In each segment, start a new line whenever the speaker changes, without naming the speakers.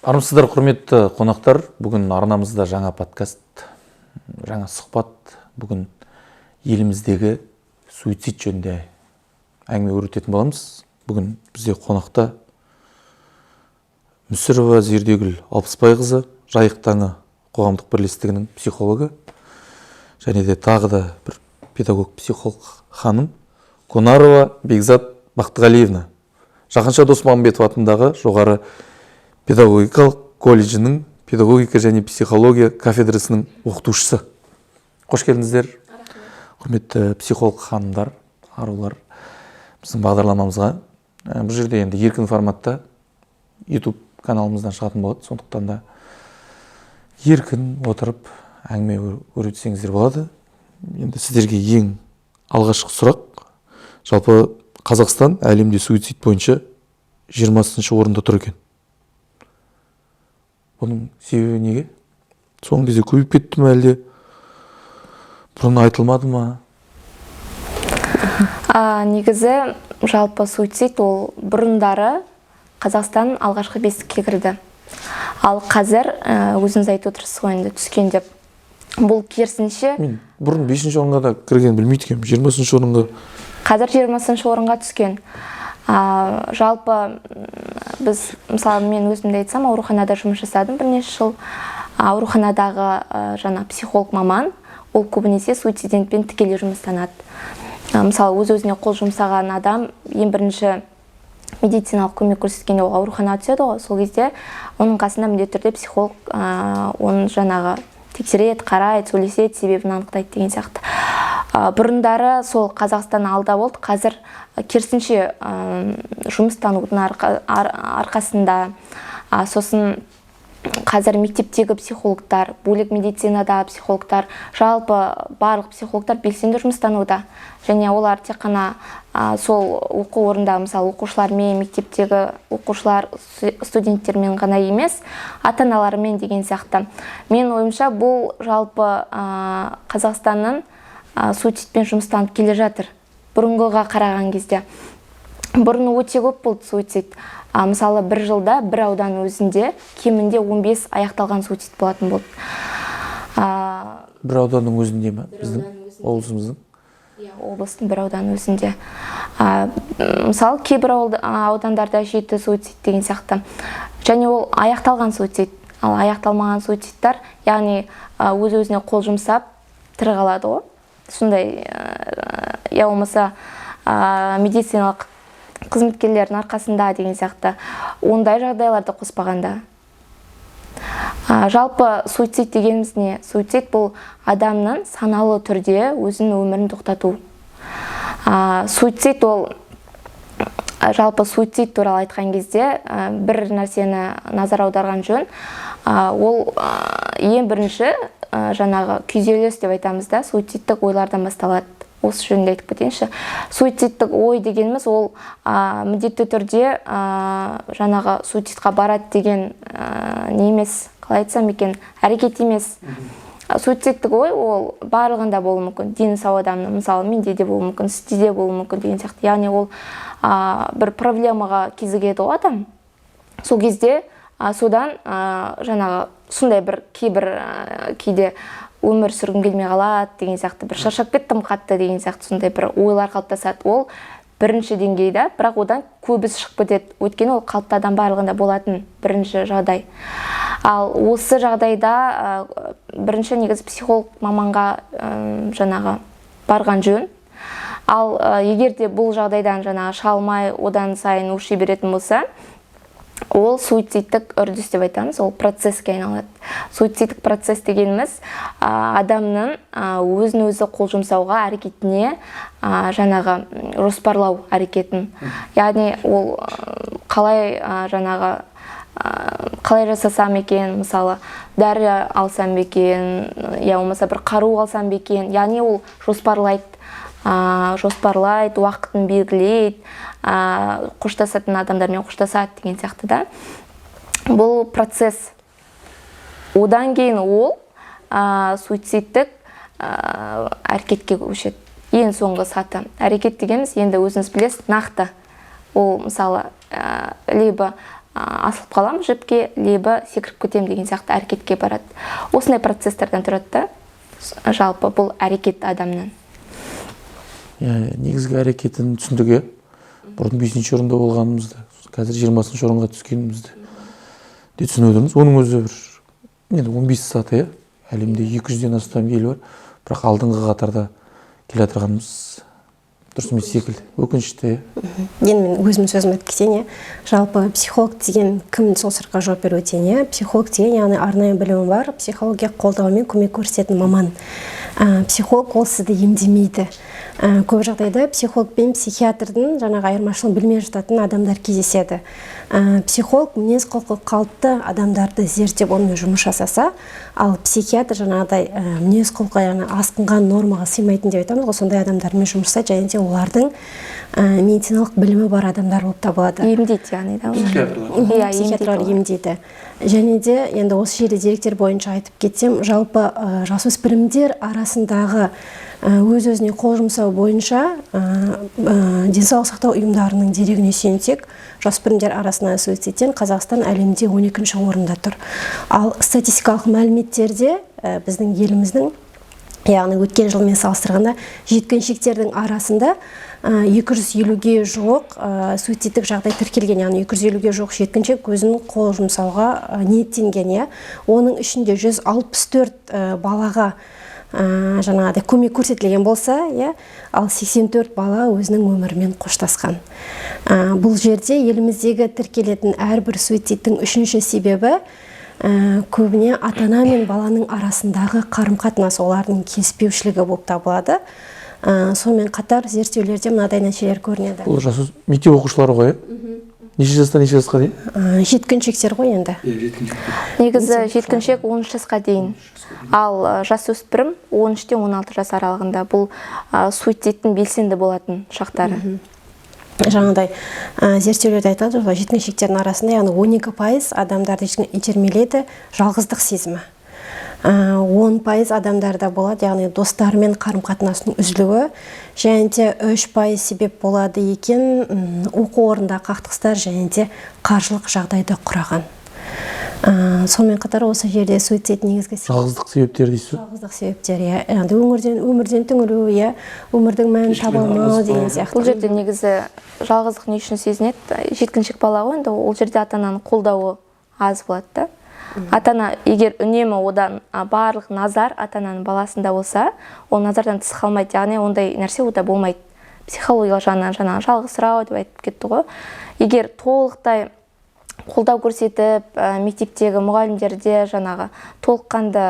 Армысыздар, құрметті қонақтар! Бүгін арнамызда жаңа подкаст, жаңа сұхбат. Бүгін еліміздегі суицид жөнінде әңгіме өрбітетін боламыз. Бүгін бізде қонақта Мүсірова Зердегүл Алпысбайқызы, «Жайық таңы» қоғамдық бірлестігінің психологы, және де тағы да бір педагог, психолог ханым Конарова Бекзат Бақтығалиевна, Жақанша Досмағамбетов атындағы жоғары педагогикалық колледжінің педагогика және психология кафедрасының оқытушысы. Қош келдіңіздер, құрметті психолог ханымдар, арулар, біздің бағдарламамызға. Бұл жерде енді еркін форматта YouTube каналымыздан шығатын болады, сондықтан да еркін отырып әңгіме өрбітсеңіздер болады. Енді сіздерге ең алғашқы сұрақ: жалпы Қазақстан әлемде суицид бойынша 20-шы орында тұр екен. Бұның себебі неге? Соңғы кезде көбейіп кетті ме, әлде бұрын айтылмады ма?
Негізі жалпы суицид ол бұрындары Қазақстан алғашқы бестікке кірді. Ал қазір өзіңіз айтып отырсыз ғой енді, түскен деп. Бұл керісінше.
Мен бұрын бесінші орынға да кіргенін білмейді екенмін, 20-шы орынға.
Қазір 20-шы орынға түскен. Жалпы біз, мысалы, мен өзімді айтсам, ауруханада жұмыс жасадым бірнеше жыл. Ауруханадағы жаңа психолог маман ол көбінесе суицидентпен тікелей жұмыстанады. Мысалы, өз өзіне қол жұмсаған адам ең бірінші медициналық көмек көрсеткенде ол ауруханаға түседі ғой. Сол кезде оның қасында міндетті түрде психолог оны жаңағы тексереді, қарайды, сөйлеседі, себебін анықтайды деген сияқты. Бұрындары сол Қазақстан алда болды, қазір керісінше, жұмыстанудың арқасында, сосын қазір мектептегі психологтар, бөлек медицинадағы психологтар, жалпы барлық психологтар белсенді жұмыстануда. Және олар тек қана сол оқу орнында, мысалы, оқушылармен, мектептегі оқушылар, студенттермен ғана емес, ата аналарымен деген сияқты. Мен ойымша, бұл жалпы Қазақстанның суицидпен жұмыстанып келе жатыр бұрынғыға қараған кезде. Бұрын өте көп болды суицид. Мысалы, бір жылда бір аудан өзінде кемінде 15 аяқталған суицид болатын болды.
Бір ауданның өзінде ма, біздің облысымыздың?
Иә, облыстың бір ауданның өзінде. Мысалы, кейбір аудандарда жеті суицид деген сияқты. Және ол аяқталған суицид. Ал аяқталмаған суицидтар, яғни өз өзіне қол жұмсап, тірі қалады ғой. Сондай, я болмаса медициналық қызметкерлердің арқасында деген сияқты. Ондай жағдайларды қоспағанда. Жалпы суицид дегеніміз не? Суицид бұл адамның саналы түрде өзінің өмірін тоқтату. Суицид ол жалпы суицид туралы айтқан кезде бір нәрсені назар аударған жөн. Ол ең бірінші жаңағы күйзеліс деп айтамыз да, суицидтік ойлардан басталады. Осы жөнінде айтып кетейінші. Суицидтік ой дегеніміз ол міндетті түрде жаңағы суицидқа барады деген не емес, қалай айтсам екен, әрекет емес. Суицидтік ой ол барлығында болуы мүмкін, дені сау адамның, мысалы, менде де болуы мүмкін, сізде де болуы мүмкін деген сияқты. Яғни ол бір проблемаға кезігеді ғой адам, сол кезде содан жаңағы сондай бір кейбір кейде өмір сүргім келмей қалады деген сияқты, бір шаршап кеттім қатты деген сияқты сондай бір ойлар қалыптасады. Ол бірінші деңгейде, бірақ одан көбісі шығып кетеді, өйткені ол қалыпты адам барлығында болатын бірінші жағдай. Ал осы жағдайда бірінші негізі психолог маманға жаңағы барған жөн. Ал егер де бұл жағдайдан жаңағы шыға алмай, одан сайын өрши беретін болса, ол суицидтік үрдіс деп айтамыз, ол процесске айналады. Суицидтік процесс дегеніміз адамның өзін өзі қол жұмсауға әрекетіне жаңағы жоспарлау әрекетін. Яғни ол қалай жаңағы қалай жасасам екен, мысалы, дәрі алсам ба екен, я болмаса бір қару алсам ба екен. Яғни ол жоспарлайды, жоспарлайды, уақытын белгілейді, қоштасатын адамдармен қоштасады деген сияқты да. Бұл процесс. Одан кейін ол суицидтік әрекетке көшеді. Ең соңғы саты. Әрекет дегеніміз енді өзіңіз білесіз, нақты ол, мысалы, либо асылып қаламын жіпке, либо секіріп кетемін деген сияқты әрекетке барады. Осындай процесстерден тұрады да жалпы бұл әрекет адамның.
Иә, негізгі әрекетін түсіндік, иә. Бұрын 5-ші орында болғанымызды, қазір 20-шы орынға түскенімізді де түсініп отырмыз. Оның өзі бір енді 15 саты, иә. Әлемде 200-ден астам ел бар, бірақ алдыңғы қатарда келе жатырғанымыз дұрыс емес секілді, өкінішті, иә.
Енді мен өзімнің сөзімді айтып кетейін, иә. Жалпы психолог деген кім, сол сұраққа жауап беріп өтейін, иә. Психолог деген, яғни арнайы білімі бар, психология қолдауымен көмек көрсететін маман. Психолог ол сізді емдемейді. Көп жағдайда психолог пен психиатрдың жаңағы айырмашылығын білмей жататын адамдар кездеседі. Психолог мінез құлқы қалыпты адамдарды зерттеп, онымен жұмыс жасаса, ал психиатр жаңағыдай мінез құлқы, яғни асқынған, нормаға сыймайтын деп айтамыз ғой, сондай адамдармен жұмыс жасайды және де олардың медициналық білімі бар адамдар болып табылады.
Емдейді яғни да олар.
Психиатрлар.
Иә,
психиатрлар
емдейді.
Емдейді. Және де енді осы жерде деректер бойынша айтып кетсем, жалпы жасөспірімдер арасындағы өз өзіне қол жұмсау бойынша денсаулық сақтау ұйымдарының дерегіне сүйенсек, жасөспірімдер арасында суицидтен Қазақстан әлемде 12 орында тұр. Ал статистикалық мәліметтерде біздің еліміздің, яғни өткен жылмен салыстырғанда, жеткіншектердің арасында 250-ге жуық суицидтік жағдай тіркелген, яғни 250-ге жуық жеткіншек өзінің қол жұмсауға ниеттенген, иә. Оның ішінде 164 балаға жаңағыдай көмек көрсетілген болса, иә, ал 84 бала өзінің өмірімен қоштасқан. Бұл жерде еліміздегі тіркелетін әрбір суицидтің үшінші себебі көбіне ата ана мен баланың арасындағы қарым қатынас, олардың келіспеушілігі болып табылады. Сонымен қатар зерттеулерде мынадай нәтижелер көрінеді.
Бұл жасөс мектеп оқушылары ғой, иә? Неше жастан неше жасқа дейін?
Жеткіншектер ғой енді.
Негізі жеткіншек 13 жасқа дейін, ал жасөспірім 13-тен 16 жас аралығында. Бұл суицидтің белсенді болатын шақтары.
Жаңағыдай зерттеулерде айтады ғой, жеткіншектердің арасында, яғни 12% адамдарды итермелейді жалғыздық сезімі. 10% адамдарда болады, яғни достарымен қарым қатынасының үзілуі, және де 3% себеп болады екен оқу орнында қақтығыстар және де қаржылық жағдайды құраған. Сонымен қатар осы жерде суицид негізгі
Жалғыздық себептері дейсіз бе?
Жалғыздық себептері, иә, яғни өмірден түңілу, иә, өмірдің мәнін таба
Ешкіммен
алмау
араласпау.
деген сияқты.
Бұл жерде негізі жалғыздық не үшін сезінеді жеткіншек бала ғой енді, ол жерде ата ананың қолдауы аз болады да. Ата ана егер үнемі одан барлық назар ата ананың баласында болса, ол назардан тыс қалмайды, яғни ондай нәрсе онда болмайды. Психологиялық жағынан жаңағы жалғызсырау деп айтып кетті ғой. Егер толықтай қолдау көрсетіп, мектептегі мұғалімдерде жаңағы толыққанды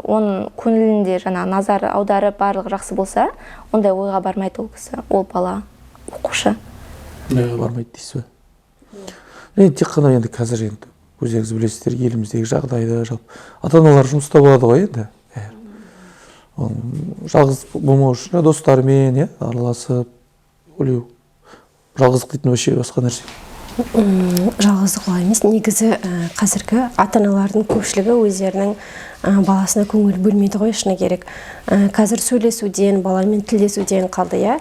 оның көңілінде жаңағы назар аударып, барлығы жақсы болса, ондай ойға бармайды ол кісі, ол бала, оқушы.
Ондайға бармайды дейсіз бе? Енді тек қана енді қазір енді өздеріңіз білесіздер еліміздегі жағдайды, жалпы ата аналар жұмыста болады ғой енді бәрі. Ол жалғыз болмау үшін достарымен, иә, араласып ойлау. Жалғыздық дейтін вообще басқа нәрсе.
Жалғыздық олай емес негізі. Қазіргі ата аналардың көпшілігі өздерінің баласына көңіл бөлмейді ғой, шыны керек. Қазір сөйлесуден, баламен тілдесуден қалды, иә.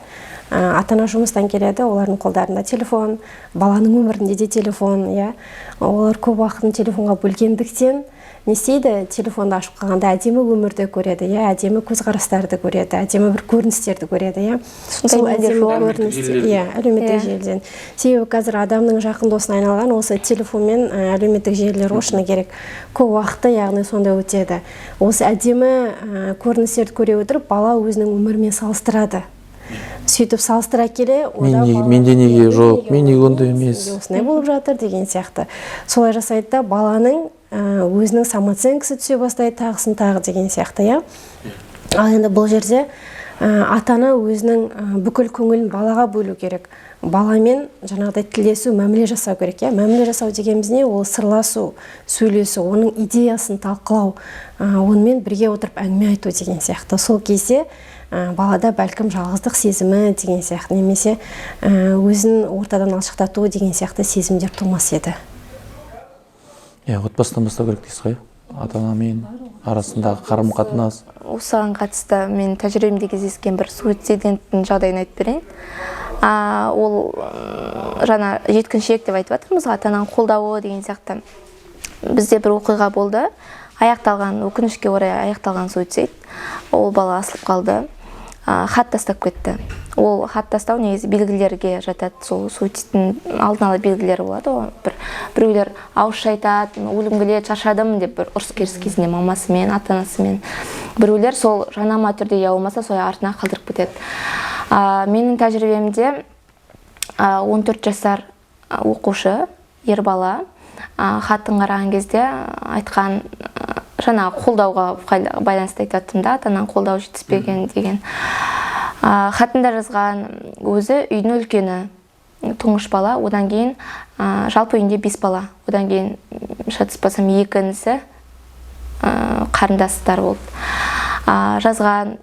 Ата ана жұмыстан келеді, олардың қолдарында телефон, баланың өмірінде де телефон, иә. Олар көп уақытын телефонға бөлгендіктен не істейді? Телефонды ашып қалғанда әдемі өмірді көреді, иә, әдемі көзқарастарды көреді, әдемі бір көріністерді көреді, иә.
Сондай
Сол
нелер
әдемі
жоқ.
көріністер, иә, әлеуметтік желіден. Себебі қазір адамның жақын досына айналған осы телефон мен әлеуметтік желілер ғой, шыны керек. Көп уақыты, яғни, сонда өтеді. Осы әдемі көріністерді көре отырып, бала өзінің өмірімен салыстырады. Сөйтіп салыстыра келе
Мен
ода
неге-
бала
менде неге
менде
жоқ,
неге
мен неге ондай
емес,
емес?
менде осындай болып жатыр деген сияқты. Солай жасайды да, баланың өзінің самооценкасы түсе бастайды, тағысын тағы деген сияқты, иә. Ал енді бұл жерде ата ана өзінің бүкіл көңілін балаға бөлу керек. Баламен жаңағыдай тілдесу, мәміле жасау керек, иә. Мәміле жасау дегеніміз не? Ол сырласу, сөйлесу, оның идеясын талқылау, онымен бірге отырып әңгіме айту деген сияқты. Сол кезде балада бәлкім жалғыздық сезімі деген сияқты немесе өзін ортадан алшақтату деген сияқты сезімдер тумас еді.
Иә, отбасыдан бастау керек дейсіз ғой, иә? Ата анамен арасындағы қарым қатынас.
Осыған қатысты мен тәжірибемде кездескен бір суициденттің жағдайын айтып берейін. Ол Жаңа жеткіншек деп айтып жатырмыз ғой, ата ананың қолдауы деген сияқты. Бізде бір оқиға болды, аяқталған, өкінішке орай аяқталған суицид. Ол бала асылып қалды, хат тастап кетті. Ол хат тастау негізі белгілерге жатады, сол суицидтің алдын ала белгілері болады ғой. Біреулер ауызша айтады, өлгім келеді, шаршадым деп, бір ұрыс керіс кезінде мамасымен, ата анасымен. Біреулер сол жанама түрде, я болмаса солай артына қалдырып кетеді. Менің тәжірибемде 14 жасар оқушы ер бала хатын қараған кезде айтқан, жаңағы қолдауға байланысты айтып жатырмын да, ата ананың қолдауы жетіспеген деген. Хатында жазған, өзі үйдің үлкені, тұңғыш бала. Одан кейін жалпы үйінде 5 бала, одан кейін, шатаспасам, екі інісі, қарындастар болды. Жазған: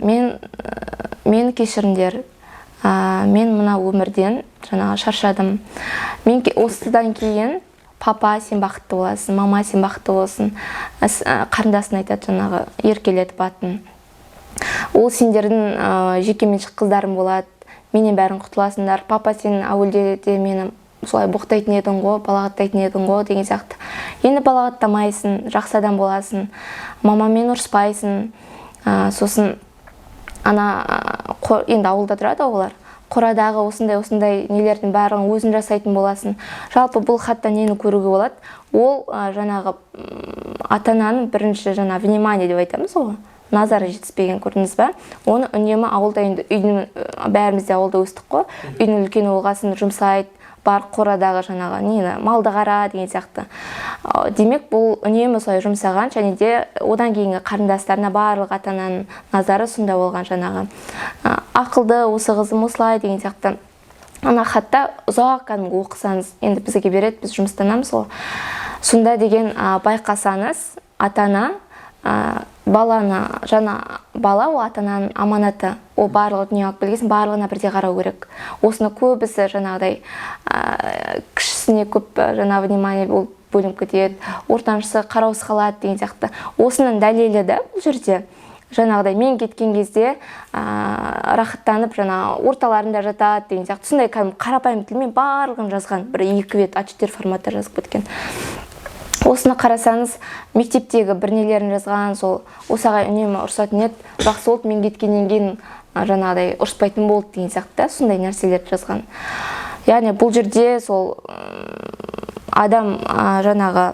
«Мен, мені кешіріңдер, мен мына өмірден жаңағы шаршадым. Мен осыдан кейін папа, сен бақытты боласың, мама, сен бақытты боласың». Қарындасына айтады жаңағы, еркелетіп атын. «Ол сендердің жекеменшік қыздарың болады, менен бәрін құтыласыңдар. Папа, сен әуелде де мені солай боқтайтын едің ғой, балағаттайтын едің ғой» деген сияқты. «Енді балағаттамайсың, жақсы адам боласың, мамамен ұрыспайсың». Сосын ана енді ауылда тұрады ғой олар, қорадағы осындай осындай нелердің барлығын өзің жасайтын боласың. Жалпы бұл хаттан нені көруге болады? Ол жаңағы ата ананың бірінші жаңа внимание деп айтамыз ғой, назары жетіспеген, көрдіңіз ба? Оны үнемі ауылда, енді үйдің, бәріміз де ауылда өстік қой, үйдің үлкені болғасын жұмсайды, бар, қорадағы жаңағы нені, малды қара деген сияқты. Демек, бұл үнемі солай жұмсаған және де одан кейінгі қарындастарына барлық ата ананың назары сонда болған, жаңағы ақылды осы қызым осылай деген сияқты. Ана хатта ұзақ кәдімгі оқысаңыз, енді бізге береді, біз жұмыстанамыз ғой, сонда деген байқасаңыз, ата ана баланы, жаңа бала ол ата ананың аманаты, ол барлығы дүниеге алып келген соң барлығына бірдей қарау керек. Осыны көбісі жаңағыдай кішісіне көп жаңа внимание болып бөлініп кетеді, ортаншысы қараусыз қалады деген сияқты. Осының дәлелі да бұл жерде жаңағыдай мен кеткен кезде рахаттанып жаңа орталарында жатады деген сияқты. Сондай кәдімгі қарапайым тілмен барлығын жазған, бір екі бет А4 форматта жазып кеткен. Осыны қарасаңыз, мектептегі бір нелерін жазған, сол осы ағай үнемі ұрсатын еді, бірақ сол мен кеткеннен кейін жаңағыдай ұрыспайтын болды деген сияқты да, сондай нәрселерді жазған. Яғни бұл жерде сол адам жаңағы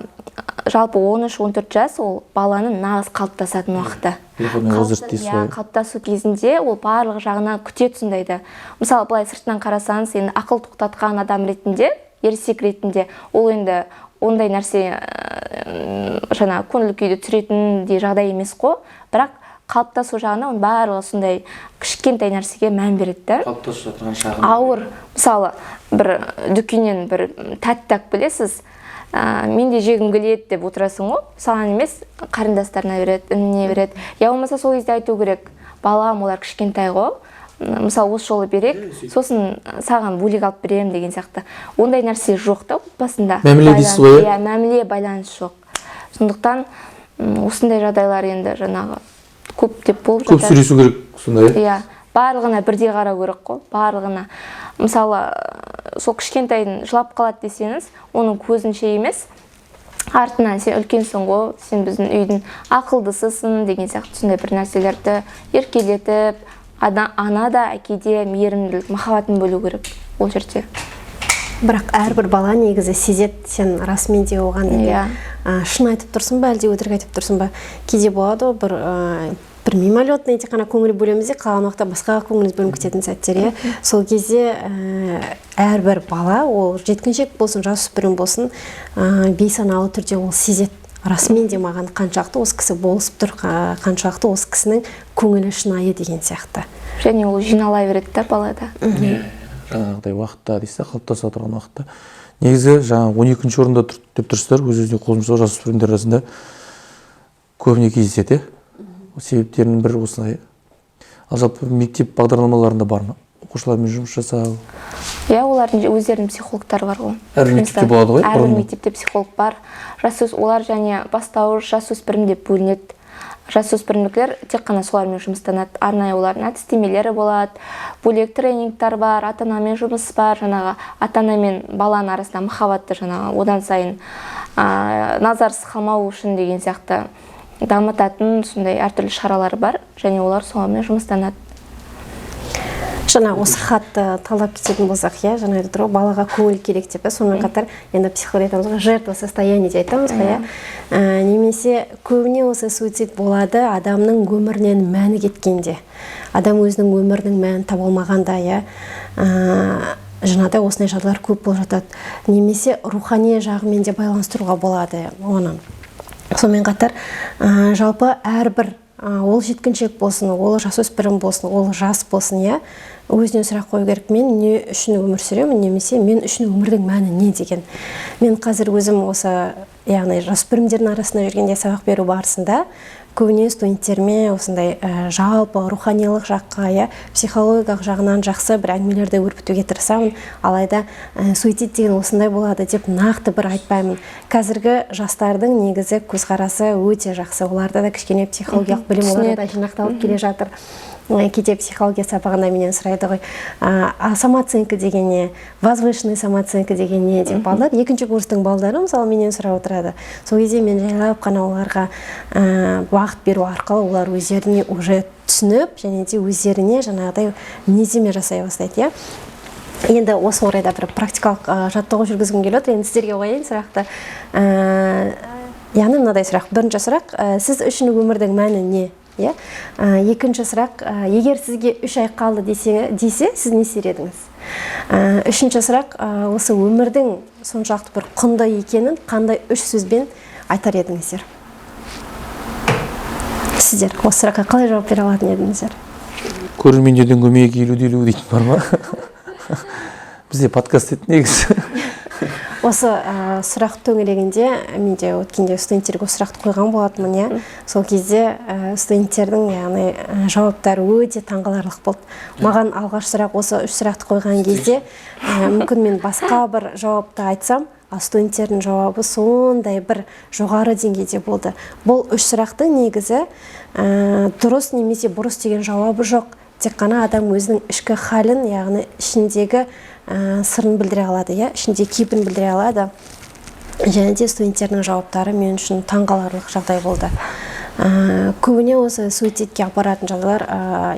жалпы 13-14 жас ол баланың нағыз қалыптасатын уақыты.
Переходный возраст дейсіз
Иә,
ғой.
Қалыптасу кезінде ол барлық жағынан күтеді сондайды. Мысалы, былай сыртынан қарасаңыз, енді ақыл тоқтатқан адам ретінде, ересек ретінде, ол енді ондай нәрсе жаңа көңіл күйді түсіретіндей жағдай емес қой, бірақ қалыптасу жағынан оның барлығы сондай кішкентай нәрсеге мән береді да.
Қалыптасып жатырған шағын.
Ауыр, мысалы, бір дүкеннен бір тәтті алып келесіз, мен де жегім келеді деп отырасың ғой, саған емес, қарындастарына береді, ініне береді. Я болмаса сол кезде айту керек: «Балам, олар кішкентай ғой, мысалы, осы жолы берейік, сосын саған бөлек алып беремін» деген сияқты. Ондай нәрсе жоқ та отбасында.
Мәміле дейсіз ғой, иә?
Иә, мәміле, байланыс жоқ. Сондықтан осындай жағдайлар енді жаңағы көптеп болып
Көп
жатады.
сөйлесу керек сонда, иә?
Иә, барлығына бірдей қарау керек қой, барлығына. Мысалы, сол кішкентайдың жылап қалады десеңіз, оның көзінше емес, артынан «сен үлкенсің ғой, сен біздің үйдің ақылдысысың» деген сияқты сондай бір нәрселерді еркелетіп, ана да, әке де мейірімділік, махаббатын бөлу керек ол жерде.
Бірақ әрбір бала негізі сезеді, сен расымен де оған енді шын айтып тұрсың ба, әлде өтірік айтып тұрсың ба. Кейде болады ғой, бір мимолетный, тек қана көңіл бөлеміз де, қалған уақытта басқаға көңіліміз бөлініп кететін сәттер, иә. Сол кезде әрбір бала, ол жеткіншек болсын, жасөспірім болсын, бейсаналы түрде ол сезеді, расымен де маған қаншалықты осы кісі болысып тұр, қаншалықты осы кісінің көңілі шынайы деген сияқты.
Және ол жинала береді да балада.
Жаңағыдай уақытта дейсіз да, қалыптасып отырған уақытта. Негізі жаңа 12-ші орында тұр деп тұрсыздар, өз өзіне қол жұмсау жасөспірімдер арасында көбіне кездеседі, иә. Себептерінің бірі осылай. Ал жалпы мектеп бағдарламаларында бар ма оқушылармен жұмыс жасау?
Иә, олардың өздерінің психологтары бар ғой.
Әрбір мектепте болады ғой,
Әрбір
бұрын.
мектепте психолог бар. Олар және бастауыш, жасөспірім деп бөлінеді. Жасөспірімдіктер тек қана солармен жұмыстанады. Арнайы олардың әдістемелері болады, бөлек тренингтар бар, ата анамен жұмыс бар, жаңағы ата ана мен баланың арасында махаббатты жаңағы одан сайын назарсыз қалмау үшін деген сияқты дамытатын сондай әртүрлі шаралар бар, және олар солармен жұмыстанады.
Жаңа осы хатты талдап кететін болсақ, иә, жаңа айтып тұр ғой, балаға көңіл керек деп, иә. Сонымен қатар енді психология айтамыз ғой, жертва состояние деп айтамыз ғой, иә. Немесе көбіне осы суицид болады адамның өмірінен мәні кеткенде, адам өзінің өмірінің мәнін таба алмағанда, иә. Жаңағыдай осындай жағдайлар көп болып жатады. Немесе рухани жағымен де байланыстыруға болады оны. Сонымен қатар жалпы әрбір ол жеткіншек болсын, ол жасөспірім болсын, ол жас болсын, иә, өзіне сұрақ қою керек: мен не үшін өмір сүремін немесе мен үшін өмірдің мәні не деген. Мен қазір өзім осы, яғни жасөспірімдердің арасында жүргенде, сабақ беру барысында көбіне студенттеріме осындай жалпы руханилық жаққа, иә, психологиялық жағынан жақсы бір әңгімелерді өрбітуге тырысамын. Алайда суицид деген осындай болады деп нақты бір айтпаймын. Қазіргі жастардың негізі көзқарасы өте жақсы, оларда да кішкене психологиялық білім, оларда да жинақталып келе жатыр. Кейде психология сабағында менен сұрайды ғой: «А самооценка деген не, возвышенный самооценка деген не?» — деп. Балалар, екінші курстың балдары, мысалы, менен сұрап отырады. Сол кезде мен жайлап қана оларға уақыт беру арқылы олар өздеріне уже түсініп және де өздеріне жаңағыдай мінездеме жасай бастайды, иә. Енді осы орайда бір практикалық жаттығу жүргізгім келіп отыр. Енді сіздерге қояйын сұрақты. Яғни мынадай сұрақ. Бірінші сұрақ: сіз үшін өмірдің мәні не, иә? Екінші сұрақ: егер сізге 3 ай қалды десе, сіз не істер едіңіз? Үшінші сұрақ: осы өмірдің соншалықты бір құнды екенін қандай үш сөзбен айтар едіңіздер? Сіздер осы сұраққа қалай жауап бере алатын едіңіздер?
Көрермендерден көмек 50-де 50 дейтін бар ма? Бізде подкаст еді негізі.
Осы сұрақ төңірегінде менде өткенде студенттерге осы сұрақты қойған болатынмын, иә. Сол кезде студенттердің, яғни жауаптары өте таңғаларлық болды маған. Алғаш сұрақ, осы үш сұрақты қойған кезде, мүмкін мен басқа бір жауапты айтсам, ал студенттердің жауабы сондай бір жоғары деңгейде болды. Бұл үш сұрақтың негізі дұрыс немесе бұрыс деген жауабы жоқ, тек қана адам өзінің ішкі халін, яғни ішіндегі сырын білдіре алады, иә, ішіндегі кейпін білдіре алады. Және де студенттердің жауаптары мен үшін таңғаларлық жағдай болды. Көбіне осы суицидке апаратын жағдайлар,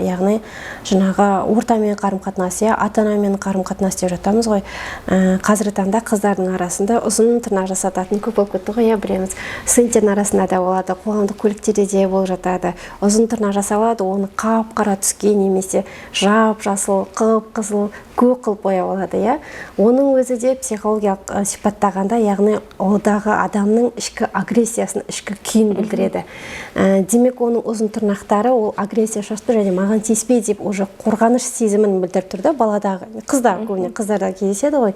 яғни жаңағы ортамен қарым қатынас, иә, ата анамен қарым қатынас деп жатамыз ғой. Қазіргі таңда қыздардың арасында ұзын тырнақ жасататын көп болып кетті ғой, иә, білеміз. Студенттердің арасында да болады, қоғамдық көліктерде де болып жатады. Ұзын тырнақ жасалады, оны қап қара түске немесе жап жасыл, қып қызыл, көк қылып бояп алады, иә. Оның өзі де психологиялық сипаттағанда, яғни одағы адамның ішкі агрессиясын, ішкі күйін білдіреді. Демек, оның ұзын тырнақтары ол агрессия шашты және маған тиіспе деп уже қорғаныш сезімін білдіріп тұр да баладағы, қызда, көбіне қыздарда кездеседі ғой.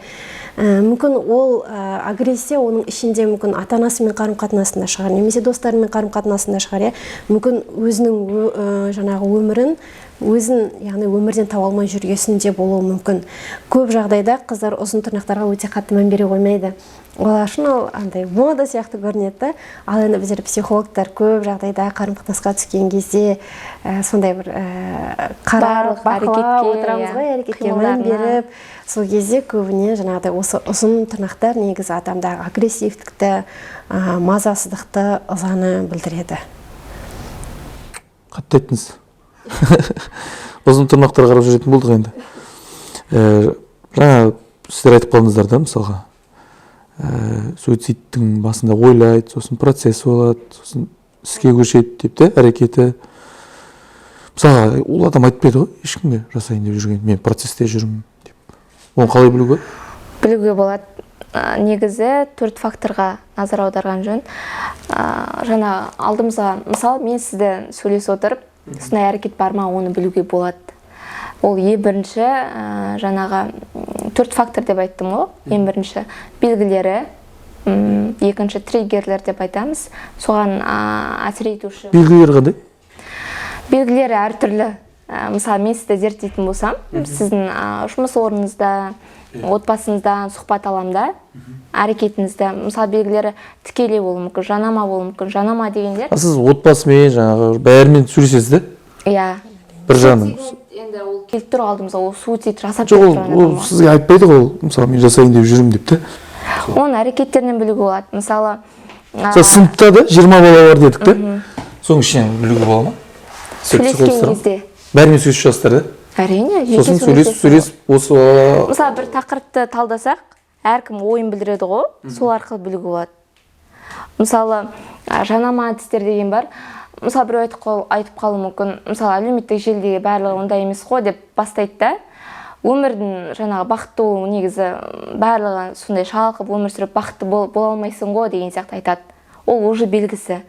Мүмкін ол агрессия оның ішінде, мүмкін ата анасымен қарым қатынасында шығар немесе достарымен қарым қатынасында шығар, иә. Мүмкін өзінің жаңағы өмірін өзін, яғни өмірден таба алмай жүргесінде болуы мүмкін. Көп жағдайда қыздар ұзын тырнақтарға өте қатты мән бере қоймайды, олар үшін ол андай мода сияқты көрінеді да. Ал енді біздер, психологтар, көп жағдайда қарым қатынасқа түскен кезде сондай бір қарап,
Барлық
бақылап
әрекетке,
отырамыз
иә,
ғой, әрекетке мән
қимылдарына.
беріп. Сол кезде көбіне жаңағыдай осы ұзын тырнақтар негізі адамдағы агрессивтікті, мазасыздықты, ызаны білдіреді.
Қатты айттыңыз. Ұзын тырнақтар қарап жүретін болдық енді. Жаңа сіздер айтып қалдыңыздар да, мысалға, суицидтің басында ойлайды, сосын процесс болады, сосын іске көшеді деп те, әрекеті. Мысалға, ол адам айтпайды ғой ешкімге жасайын деп жүрген, мен процессте жүрмін деп. Оны қалай білуге болады?
Білуге болады. Негізі төрт факторға назар аударған жөн. Жаңа алдымызға, мысалы, мен сізді сөйлесіп отырып, сондай әрекет бар ма, оны білуге болады. Ол ең бірінші жаңағы төрт фактор деп айттым ғой. Ең бірінші белгілері, екінші триггерлер деп айтамыз, соған әсер етуші.
Белгілері қандай?
Белгілері әртүрлі. Мысалы, мен сізді зерттейтін болсам, сіздің жұмыс орныңызда Отбасыңыздан сұхбат аламын да, әрекетіңізді, мысалы, белгілері тікелей болуы мүмкін, жанама болуы мүмкін. Жанама дегендер.
А сіз отбасымен, жаңағы бәрімен сөйлесесіз да?
Иә.
Бір жағынан.
Суицид енді ол келіп тұр алдымызға, ол суицид жасап
Жоқ,
келіп
ол,
тұрған
ол
адам ғой.
Сізге айтпайды ғой ол, мысалы, мен жасайын деп жүрмін деп та.
Оның әрекеттерінен білуге болады, мысалы.
Мысалы, сыныпта да 20 бала бар дедік та, соның ішінен білуге бола ма?
Сөйлескен кезде.
Бәрімен сөйлесіп шығасыздар да?
Әрине, жеке
Сосын сөйлесіп
сөйлесесің.
сөйлесіп, осы бала.
Мысалы, бір тақырыпты талдасақ, әркім ойын білдіреді ғой, сол арқылы білуге болады. Мысалы, жанама әдістер деген бар. Мысалы, біреу айтып қалуы мүмкін, мысалы, әлеуметтік желідегі барлығы ондай емес қой деп бастайды да, өмірдің жаңағы бақытты болу негізі барлығы сондай шалқып өмір сүріп бақытты бола алмайсың ғой деген сияқты айтады. Ол уже белгісі.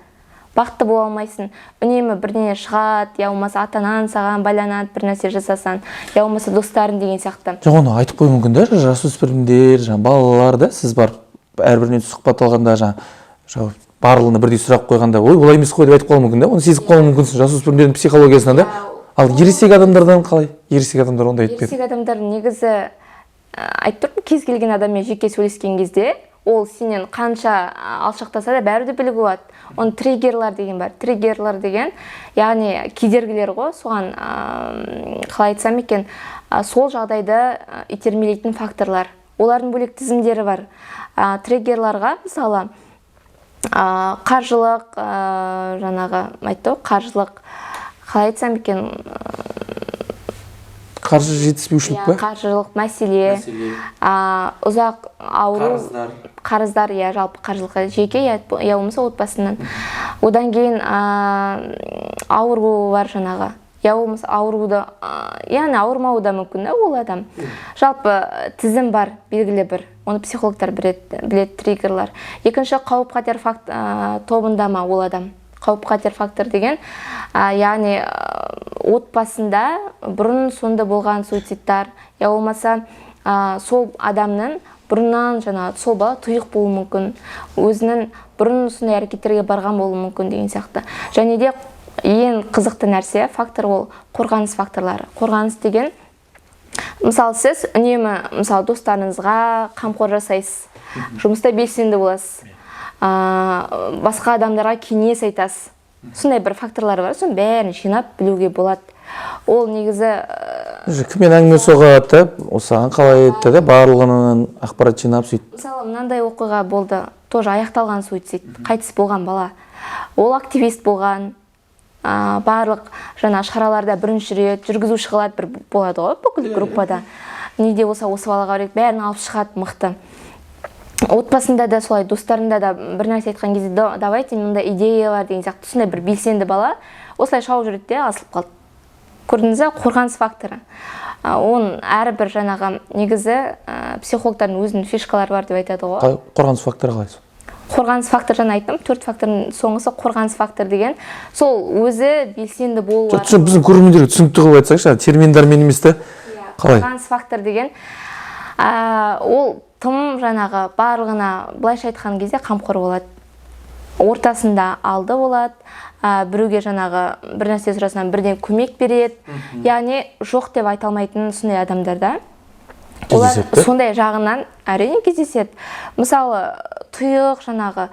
Бақытты бола алмайсың, үнемі бірдеңе шығады, я болмаса ата анаң саған байланады бір нәрсе жасасаң, я болмаса достарың деген сияқты.
Жоқ, оны айтып қоюы мүмкін да жасөспірімдер, жаңағы балалар да. Сіз барып әрбірінен сұхбат алғанда, жаңағы барлығына бірдей сұрақ қойғанда, ой, олай емес қой деп айтып қалуы мүмкін да, оны сезіп қалуы мүмкінсің жасөспірімдердің психологиясынан да. Ал ересек адамдардан қалай? Ересек адамдар ондай айтпайды.
Ересек адамдар негізі, айтып тұрмын, кез келген адаммен жеке сөйлескен кезде ол сенен қанша алшақтаса да, бәрі де білуге болады. Оның триггерлар деген бар. Триггерлар деген, яғни кедергілер ғой. Соған, қалай айтсам екен, сол жағдайды итермелейтін факторлар, олардың бөлек тізімдері бар. Триггерларға, мысалы, қаржылық, жаңағы айтты ғой, қаржылық, қалай айтсам екен?
Қаржы жетіспеушілік
Иә,
па?
Қаржылық мәселе, ұзақ ауру.
Қарыздар.
Қарыздар, иә, жалпы қаржылық, жеке я болмаса отбасынан. Одан кейін ауру бар жаңағы, я болмаса ауруды, яғни ауырмауы да мүмкін да ол адам. Жалпы тізім бар белгілі бір, оны психологтар біледі, триггерлар. Екінші, қауіп қатер тобында ма ол адам. Қауіп қатер фактор деген, яғни отбасында бұрын сонда болған суицидтар, я болмаса сол адамның бұрыннан жаңағы сол бала тұйық болуы мүмкін, өзінің бұрын сондай әрекеттерге барған болуы мүмкін деген сияқты. Және де ең қызықты нәрсе, фактор, ол қорғаныс факторлары. Қорғаныс деген, мысалы, сіз үнемі, мысалы, достарыңызға қамқор жасайсыз, жұмыста белсенді боласыз, басқа адамдарға кеңес айтасыз. Сондай бір факторлар бар, соның бәрін жинап білуге болады. Ол негізі
Кіммен әңгіме соғады да, осыған қалай айтты да, барлығынан ақпарат жинап, сөйтіп.
Мысалы, мынандай оқиға болды, тоже аяқталған суицид, қайтыс болған бала. Ол активист болған, барлық жаңа шараларда бірінші рет жүргізуші қылады, бір болады ғой бүкіл группада, не де болса осы балаға береді, бәрін алып шығады, мықты. Отбасында да солай, достарында да бір нәрсе айтқан кезде: «Давайте, мындай идея бар» деген сияқты. Сондай бір белсенді бала осылай шауып жүреді де, асылып қалды. Көрдіңіз ба, қорғаныс факторы. Оның әрбір жаңағы негізі психологтардың өзінің фишкалары бар деп айтады ғой.
Қорғаныс факторы қалай?
Қорғаныс фактор, жаңа айттым, төрт фактордың соңғысы қорғаныс фактор деген, сол өзі белсенді болу.
Жоқ, біздің көрермендерге түсінікті қылып айтсаңшы, терминдармен емес та. Қалай?
Қорғаныс фактор деген, ол тым жаңағы барлығына, былайша айтқан кезде, қамқор болады, ортасында алды болады, біреуге жаңағы бір нәрсе сұрасаң, бірден көмек береді, яғни жоқ деп айта алмайтын сондай адамдар да. Олар
Кездеседі да?
Сондай жағынан, әрине, кездеседі. Мысалы, тұйық, жаңағы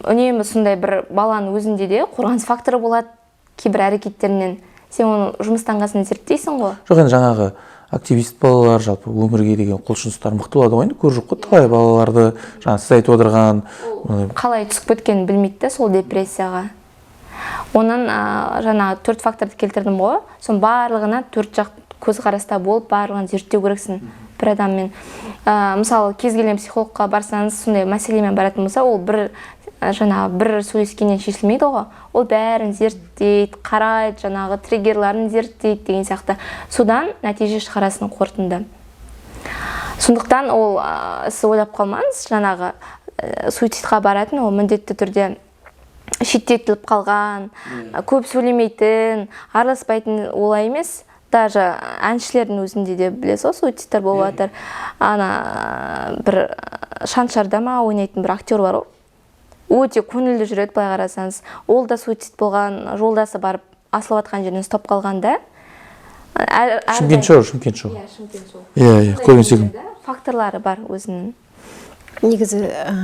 үнемі сондай бір баланың өзінде де қорғаныс факторы болады кейбір әрекеттерінен. Сен оны жұмыстан қалсын зерттейсің ғой.
Жоқ, енді жаңағы активист балалар, жалпы өмірге деген құлшыныстары мықты болады ғой. Енді көріп жоқ қой талай балаларды, жаңа сіз айтып отырған.
Қалай түсіп кеткенін білмейді да сол депрессияға. Оның жаңағы төрт факторды келтірдім ғой, соның барлығына төрт жақ көзқараста болып, барлығын зерттеу керексің бір адаммен. Мысалы, кез келген психологқа барсаңыз, сондай мәселемен баратын болса, ол бір жаңағы бір сөйлескеннен шешілмейді ғой. Ол бәрін зерттейді, қарайды, жаңағы триггерларын зерттейді деген сияқты, содан нәтиже шығарасың, қорытынды. Сондықтан ол сіз ойлап қалмаңыз, жаңағы суицидқа баратын ол міндетті түрде шеттетіліп қалған, көп сөйлемейтін, араласпайтын, олай емес. Даже әншілердің өзінде де, білесіз ғой, суицидтар болып жатыр. Ана бір Шаншарда ма ойнайтын бір актер бар ғой, өте көңілді жүреді былай қарасаңыз, ол да суицид болған. Жолдасы барып асылып жатқан жерінен ұстап қалған да.
Шымкент шоу, Шымкент шоу.
Иә, Шымкент шоу.
Иә, көбінесе.
Факторлары бар өзінің.
Негізі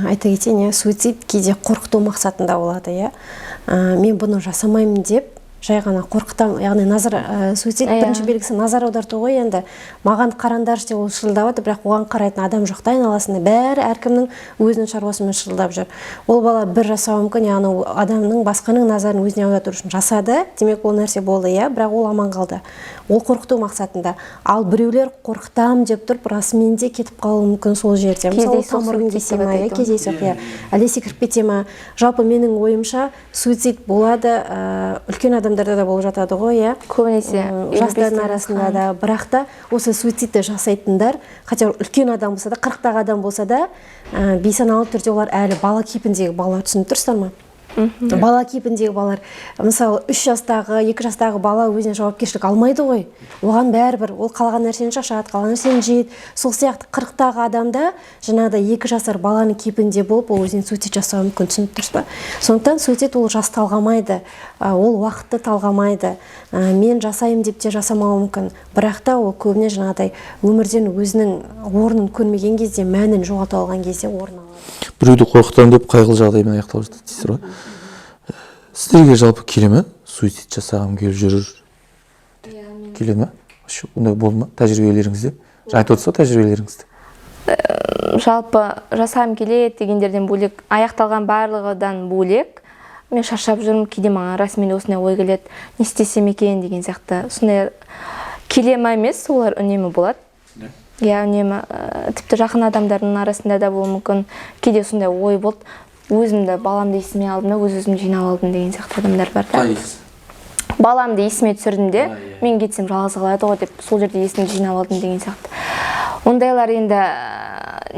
айта кетейін, иә, суицид кейде қорқыту мақсатында болады, иә. Мен бұны жасамаймын деп жай ғана қорқытамын, яғни назар, суицид бірінші белгісі назар аударту ғой енді. Маған қараңдаршы деп ол шырылдап жатыр, бірақ оған қарайтын адам жоқ та айналасында. Бәрі әркімнің өзінің шаруасымен шырылдап жүр. Ол бала бір жасауы мүмкін, яғни ол адамның, басқаның назарын өзіне аударту үшін жасады, демек, ол нәрсе болды, иә, бірақ ол аман қалды. Ол қорқыту мақсатында. Ал біреулер қорқытамын деп тұрып, расымен де кетіп қалуы мүмкін сол жерде. Мысалы,
Кездейсоқ
тамырын
суицид
кесе
деп
ма, иә,
атайды оны.
Кездейсоқ, иә. Әлде секіріп кете ма? Жалпы, менің ойымша, суицид болады, үлкен адамдарда да болып жатады ғой, иә.
Көбінесе
Жастардың
55-тен
арасында
асқан.
да. Бірақ та осы суицидті жасайтындар, хотя үлкен адам болса да, 40-тағы адам болса да, бейсаналы түрде олар әлі бала кейпіндегі балалар, түсініп тұрсыздар ма? Бала кейпіндегі балалар. Мысалы, 3 жастағы, 2 жастағы бала өзіне жауапкершілік алмайды ғой, оған бәрібір, ол қалаған нәрсені шашады, қалаған нәрсені жейді. Сол сияқты 40-тағы адамда жаңағыдай 2 жасар баланың кейпінде болып, ол өзіне суицид жасауы мүмкін, түсініп тұрсыз ба? Сондықтан суицид ол жас талғамайды, ол уақытты талғамайды. Мен жасаймын деп те жасамауы мүмкін, бірақ та ол көбіне жаңағыдай өмірден өзінің орнын көрмеген кезде, мәнін жоғалта алған кезде орын алады.
Біреуді қорқытамын деп қайғылы жағдаймен аяқталып жатады дейсіздер ғой. Сіздерге жалпы келе ме, суицид жасағым келіп жүр деп келе ме? Вообще ондай болды ма тәжірибелеріңізде? Жаңа айтып отырсыз ғой тәжірибелеріңізді.
Жалпы жасағым келеді дегендерден бөлек, аяқталған барлығыдан бөлек, мен шаршап жүрмін, кейде маған расымен де осындай ой келеді, не істесем екен деген сияқты. Сондай келе ма емес, олар үнемі болады, иә, үнемі. Тіпті жақын адамдардың арасында да болуы мүмкін. Кейде сондай ой болды, өзімді, баламды есіме алдым да, өз өзімді жинап алдым деген сияқты адамдар бар да. Баламды есіме түсірдім де, мен кетсем, жалғыз қалады ғой деп, сол жерде есімді жинап алдым деген сияқты. Ондайлар енді,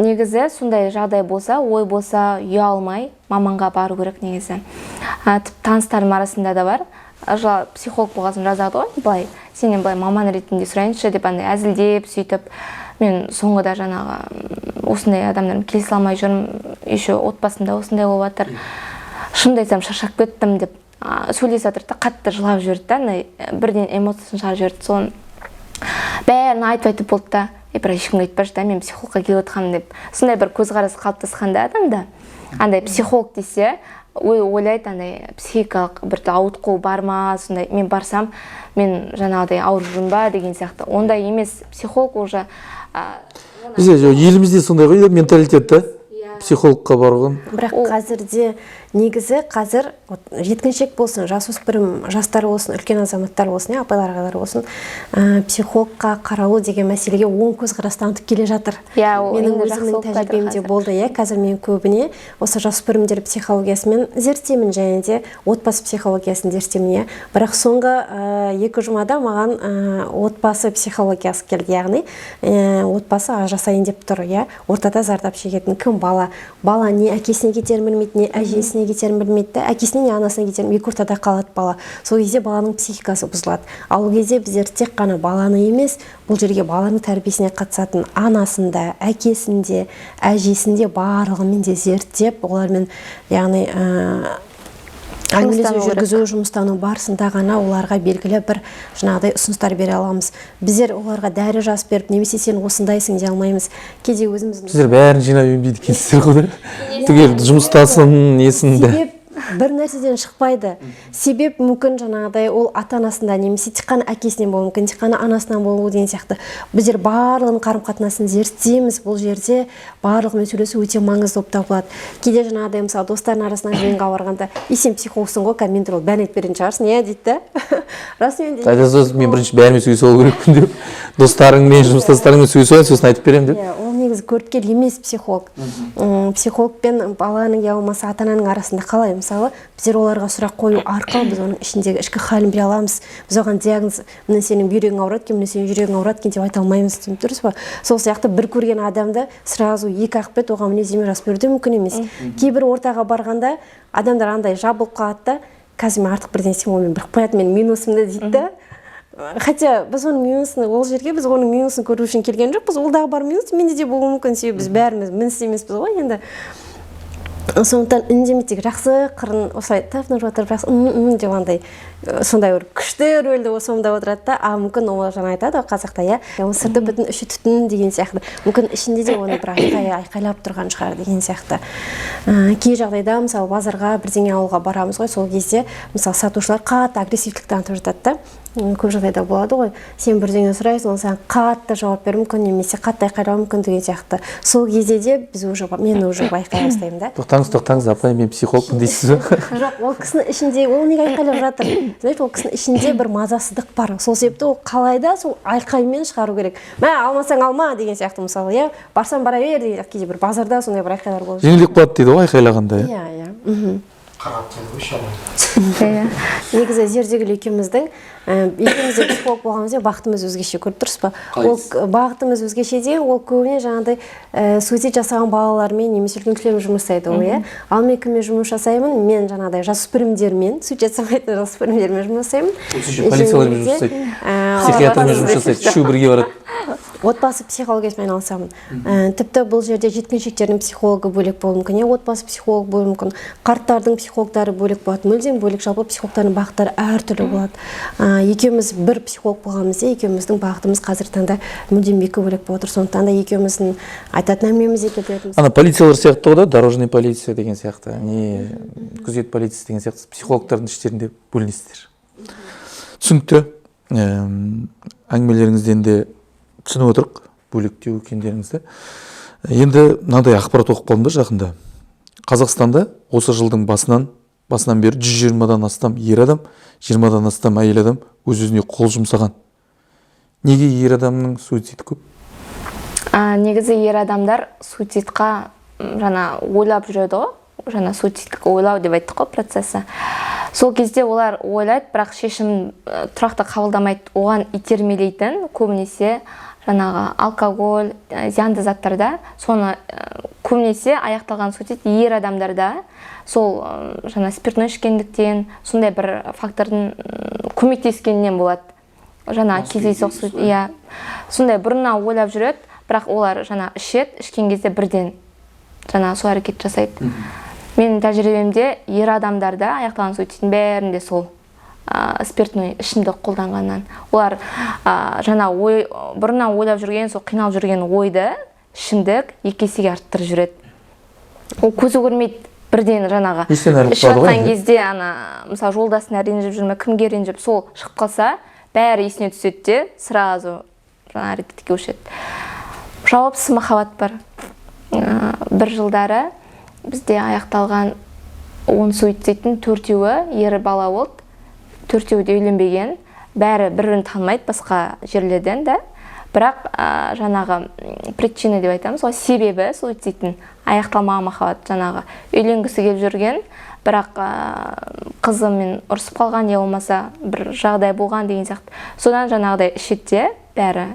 негізі сондай жағдай болса, ой болса, ұялмай маманға бару керек негізі. Тіпті таныстарым арасында да бар. Психолог болған соң жазады ғой былай, сенен былай маман ретінде сұрайыншы деп, андай әзілдеп сөйтіп. Мен соңғыда жаңағы осындай адамдармен келісе алмай жүрмін, еще отбасымда осындай болып жатыр, шынымды айтсам, шаршап кеттім деп, сөйлесіп жатыр да, қатты жылап жіберді да, андай бірден эмоциясын шығарып жіберді. Соны бәрін айтып айтып болды да, е, бірақ ешкімге айтпашы да, мен психологқа келіп отырғанмын деп. Сондай бір көзқарас қалыптасқан да адамда. Андай психолог десе, ой, ойлайды, андай психикалық бір ауытқу бар ма, сондай, мен барсам, мен жаңағыдай ауырып жүрмін ба деген сияқты. Ондай емес, психолог уже
Бізде жоқ, елімізде сондай ғой менталитет та, психологқа барған.
Бірақ қазірде, негізі, қазір вот жеткіншек болсын, жасөспірім жастар болсын, үлкен азаматтар болсын, иә, апайлар, ағайлар болсын, психологқа қаралу деген мәселеге оң көзқарас танытып келе жатыр.
Иә, ол
Менің
енді жақсы
өзімнің
болып жатыр
тәжірибемде
қазір.
болды, иә. Қазір мен көбіне осы жасөспірімдер психологиясымен зерттеймін және де отбасы психологиясын зерттеймін, иә. Бірақ соңғы 2 жұмада маған отбасы психологиясы келді, яғни отбасы ажырасайын деп тұр, иә. Ортада зардап шегетін кім? Бала. Бала не әкесіне кетерін білмейді, не әжесіне кетерін білмейді да, әкесіне не анасына кетерін, екі ортада қалады бала. Сол кезде баланың психикасы бұзылады. Ал ол кезде біздер тек қана баланы емес, бұл жерге баланың тәрбиесіне қатысатын анасын да, әкесін де, әжесін де, барлығымен де зерттеп, олармен, яғни әңгімелесу
Жұмыстану керек.
жүргізу, жұмыстану барысында ғана оларға белгілі бір жаңағыдай ұсыныстар бере аламыз. Біздер оларға дәрі жазып беріп немесе сен осындайсың дей алмаймыз. Кейде өзіміздің
Сіздер бәрін жинап емдейді екенсіздер ғой да, түгел жұмыстасын, несін де.
Себеп бір нәрседен шықпайды. Себеп мүмкін жаңағыдай ол ата анасында немесе тек қана әкесінен болуы мүмкін, тек қана анасынан болуы деген сияқты. Біздер барлығының қарым қатынасын зерттейміз. Бұл жерде барлығымен сөйлесу өте маңызды болып табылады. Кейде жаңағыдай, мысалы, достардың арасынан жиынға барғанда: «И, сен психологсың ғой, қазір мен туралы бәрін айтып беретін шығарсың, иә?» – дейді да. Расымен де.
Айтасыз, мен бірінші бәрімен сөйлесе алу керекпін деп, достарыңмен, жұмыстастарыңмен сөйлесіп алайын, сосын айтып беремін деп.
Иә, ол негізі көріпкел емес психолог. Психолог пен баланың я болмаса ата ананың арасында қалай, мысалы, біздер оларға сұрақ қою арқылы біз оның ішіндегі ішкі халін біле аламыз. Біз оған диагноз, міне, сенің бүйрегің ауырады екен, міне, сенің жүрегің ауырады екен деп айта алмаймыз, түсініп тұрсыз ба? Сол сияқты бір көрген адамды сразу екі ақ бет оған мінездеме жазып беру де мүмкін емес. Кейбір ортаға барғанда адамдар андай жабылып қалады да, қазір мен артық бірдеңе істесем, ол мені біліп қояды, менің минусымды дейді да. Хотя біз оның минусын, ол жерге біз оның минусын көру үшін келген жоқпыз. Ол дағы бар минус, менде де болуы мүмкін, себебі біз бәріміз мінсіз емеспіз ғой енді. Сондықтан үндемейді, тек жақсы қырын осылай тып-тыныш отырып, жақсы м м деп андай сондай бір күшті рөлді сомдап отырады да. А мүмкін ол жаңа айтады ғой қазақта, иә, оның сырты бүтін, іші түтін деген сияқты, мүмкін ішінде де оны бір айқайлап тұрған шығар деген сияқты. Кей жағдайда, мысалы, базарға бірдеңе алуға барамыз ғой, сол кезде, мысалы, сатушылар қатты агрессивтілік танытып жатады да. Көп жағдайда болады ғой, сен бірдеңе сұрайсың, ол саған қатты жауап беруі мүмкін немесе қатты айқайлауы мүмкін деген сияқты. Сол кезде де біз уже, мен уже байқай бастаймын да.
Тоқтаңыз, тоқтаңыз, апай, мен психологпын дейсіз ба?
Жоқ, ол кісінің ішінде, ол неге айқайлап жатыр, значит, ол кісінің ішінде бір мазасыздық бар. Сол себепті ол қалай да сол айқаймен шығару керек: мә, алмасаң алма деген сияқты, мысалы, иә, барсаң бара бер деген сияқты. Кейде бір базарда сондай бір айқайлар болып жатады.
Жеңілдеп қалады дейді ғой айқайлағанда, иә.
Иә.
Қарап қойшы алмайды.
Иә.
Негізі Зердегүл екеуміздің, екеуміз де психолог болғанымызбен, бағытымыз өзгеше, көріп тұрсыз ба? Ол бағытымыз өзгеше деген, ол көбіне жаңағыдай суицид жасаған балалармен немесе үлкен кісілермен жұмыс жасайды ол, иә. Ал мен кіммен жұмыс жасаймын? Мен жаңағыдай жасөспірімдермен, суицид жасамайтын жасөспірімдермен жұмыс жасаймын.
Еще полициялармен жұмыс
Және де,
жасайды, психиатрмен жұмыс жасайды, үшеуі бірге барады.
Отбасы психологиясымен айналысамын. Тіпті бұл жерде жеткіншектердің психологы бөлек болуы мүмкін, иә, отбасы психолог болуы мүмкін, қарттардың психологтары бөлек болады, мүлдем бөлек. Жалпы психологтардың бағыттары әртүрлі болады. Екеуміз бір психолог болғанымызда, екеуміздің бағытымыз қазіргі таңда мүлдем екі бөлек болып отыр. Сондықтан да екеуміздің айтатын әңгімеміз де келеді.
Ана полициялар сияқты ғой да, дорожный полиция деген сияқты, не күзет полициясы деген сияқты, психологтардың іштерінде бөлінесіздер. Түсінікті. Әңгімелеріңізден де түсініп отырық бөлектеу екендеріңізді. Енді мынандай ақпарат оқып қалдым да жақында: Қазақстанда осы жылдың басынан бері 120-дан астам ер адам, 20-дан астам әйел адам өз өзіне қол жұмсаған. Неге ер адамның суициді көп?
Негізі ер адамдар суицидқа жаңа ойлап жүреді ғой, жаңа суицидтік ойлау деп айттық қой процесі. Сол кезде олар ойлайды, бірақ шешім тұрақты қабылдамайды. Оған итермелейтін көбінесе жаңағы алкоголь, зиянды заттарда. Соны көбінесе аяқталған суицид ер адамдарда сол жаңа спиртной ішкендіктен, сондай бір фактордың көмектескенінен болады. Жаңа кездейсоқ иә, сондай бұрыннан ойлап жүреді, бірақ олар жаңа ішеді, ішкен кезде бірден жаңа сол әрекет жасайды. Менің тәжірибемде ер адамдарда аяқталған суицидтің бәрінде сол спиртной ішімдік қолданғаннан. Олар жаңа ой, бұрыннан ойлап жүрген, сол қиналып жүрген ойды ішімдік екі есеге арттырып жібереді. Ол көзі көрмейді бірден жаңағы
Естен айырылып
ішіп
қалады ғой
жатқан
енді.
кезде. Ана, мысалы, жолдасына ренжіп жүр ме, кімге ренжіп, сол шығып қалса, бәрі есіне түседі де, сразу жаңа әрекетке көшеді. Жауапсыз махаббат бар. Бір жылдары бізде аяқталған 10 суицидтің төртеуі ер бала болды, төртеуі де үйленбеген, бәрі бір бірін танымайды басқа жерлерден да. Бірақ жаңағы причина деп айтамыз ғой, себебі суицидтің аяқталмаған махаббат. Жаңағы үйленгісі келіп жүрген, бірақ қызымен ұрысып қалған, я болмаса бір жағдай болған деген сияқты. Содан жаңағыдай ішеді де бәрі.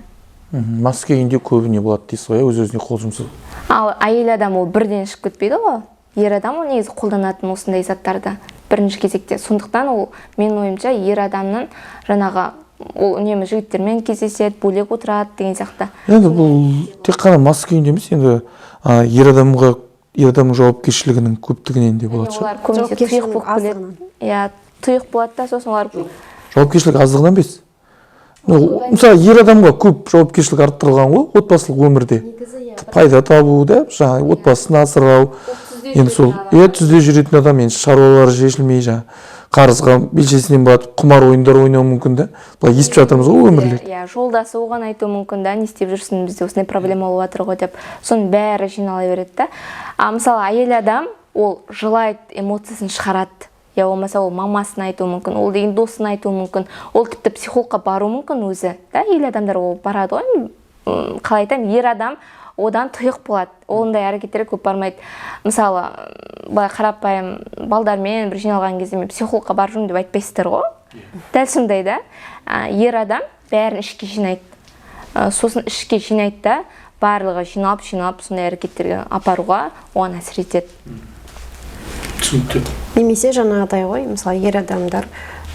Мас күйінде көбіне болады дейсіз ғой, иә, өз өзіне қол жұмсау.
Ал әйел адам ол бірден ішіп кетпейді ғой. Ер адам ол негізі қолданатын осындай заттарды бірінші кезекте. Сондықтан ол, менің ойымша, ер адамның жаңағы ол үнемі жігіттермен кездеседі, бөлек отырады деген сияқты.
Енді бұл тек қана мас күйінде емес енді, ер адамға, ер адамның жауапкершілігінің көптігінен де болады шығар.
Олар көбінесе тұйық
Жауапкершілігінің
болып келеді.
аздығынан.
Иә, тұйық болады да, сосын олар
Жауапкершілік аздығынан емес. Ну, мысалы, ер адамға көп жауапкершілік арттырылған ғой отбасылық өмірде, пайда табу да, жаңағы отбасын асырау. Енді сол, иә, түзде жүретін адам енді шаруалары шешілмей, жаңағы қарызға белшесінен батып, құмар ойындар ойнауы мүмкін да. Былай естіп жатырмыз ғой өмірлер.
Иә, жолдасы оған айтуы мүмкін да, не істеп жүрсің, бізде осындай проблема болып жатыр ғой деп. Соның бәрі жинала береді да. А мысалы, әйел адам ол жылайды, эмоциясын шығарады, я болмаса ол мамасына айтуы мүмкін, ол деген досына айтуы мүмкін, ол тіпті психологқа баруы мүмкін өзі да. Әйел адамдар ол барады ғой. Қалай айтамын, ер адам одан тұйық болады, ондай әрекеттерге көп бармайды. Мысалы, былай қарапайым балдармен бір жиналған кезде мен психологқа барып жүрмін деп айтпайсыздар ғой. Дәл сондай да. Ер адам бәрін ішке жинайды. Сосын ішке жинайды да, барлығы жиналып жиналып сондай әрекеттерге апаруға оған әсер етеді.
Түсінікті.
Немесе жаңағыдай ғой, мысалы, ер адамдар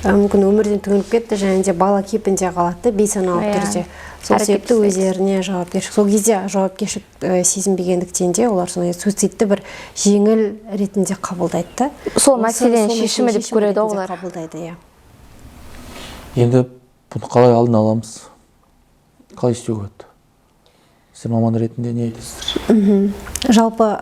Мүмкін өмірден түңіліп кетті және де бала кейпінде қалады да, бейсаналы түрде. Сол себепті
Әрекетсіз.
өздеріне жауапкершілік, сол кезде жауапкершілік сезінбегендіктен де олар сондай суицидті бір жеңіл ретінде қабылдайды да.
Сол мәселенің
Сол
шешімі деп
шешімі
көреді
ретінде
олар.
Қабылдайды, иә.
Енді бұны қалай алдын аламыз? Қалай істеуге болады? Сіздер маман ретінде не айтасыздар?
Жалпы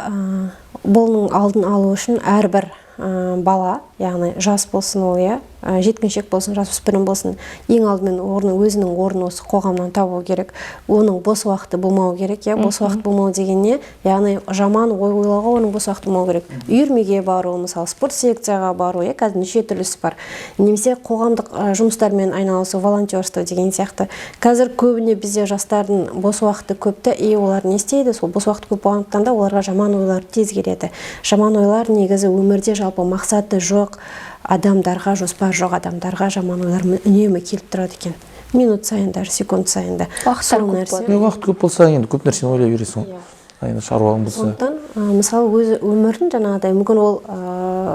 бұның алдын алу үшін әрбір бала, яғни жас болсын ол, иә, жеткіншек болсын, жасөспірім болсын, ең алдымен өзінің орнын осы қоғамнан табу керек. Оның бос уақыты болмау керек, иә. Бос уақыт болмау деген не? Яғни жаман ой ойлауға оның бос уақыты болмау керек. Үйірмеге бару, мысалы, спорт секцияға бару, иә, қазір неше түрлісі бар. Немесе қоғамдық жұмыстармен айналысу, волонтерство деген сияқты. Қазір көбіне бізде жастардың бос уақыты көп та, и олар не істейді? Сол бос уақыт көп болғандықтан да оларға жаман ойлар тез келеді. Жаман ойлар негізі өмірде жалпы мақсаты жоқ адамдарға, жоспар жоқ адамдарға жаман ойлар үнемі келіп тұрады екен. Минут сайын, даже секунд сайын да.
Уақыттар
Сол
көп
нәрсе.
болады.
Уақыт көп болса, енді көп нәрсені ойлай бересің ғой. Енді шаруаң болса.
Сондықтан, мысалы, өз өмірін жаңағыдай, мүмкін ол